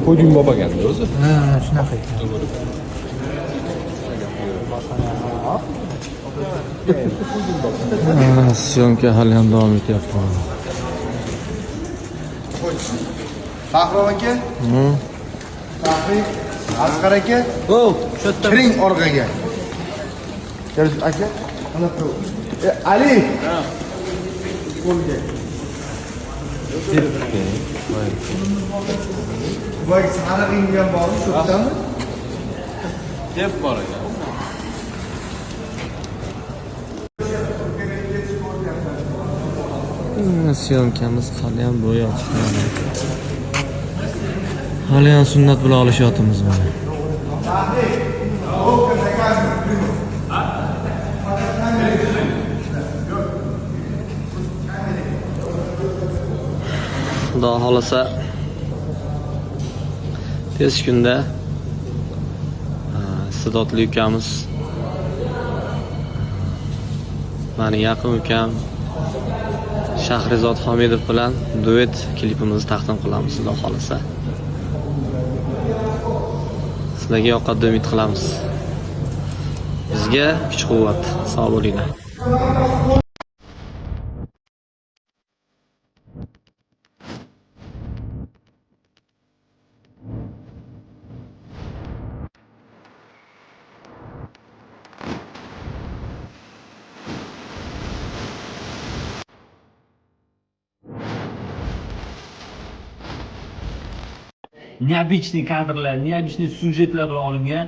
Podium bo'lmaganda o'zi. Ha, shunaqa ekan. Съёмка hali ham davom etyapti. Bahrom aka. Bahri, Asqar aka. Kiring orqaga. Ko'rish aka. Mana bu. Ali. Qo'lga. Voy, sariq ingan bormi shu yerdami? Deb bor ekan. Съёмка miz hali ham bo'yapti. Hali ham sunnat bilan olishyapmiz mana. Xudo xohlasa tez kunda iste'dodli ukamiz, mani yaqin ukam Shahrizod Homidov bilan duet klipimizni taqdim qilamiz, Xudo xohlasa. Sizlarga yoqadi deb umid qilamiz. Bizga kuch-quvvat, sog' bo'linglar. Необычный kadrlar, необычный syujetlar bilan olingan.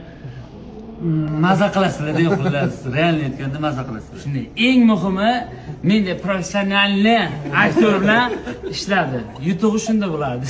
Maza qilasizlar, xullas, реально aytganda maza qilasizlar. Shunday. Eng muhimi, menda professionalni aktyor bilan ishladi. Yutug'i shunda bo'ladi.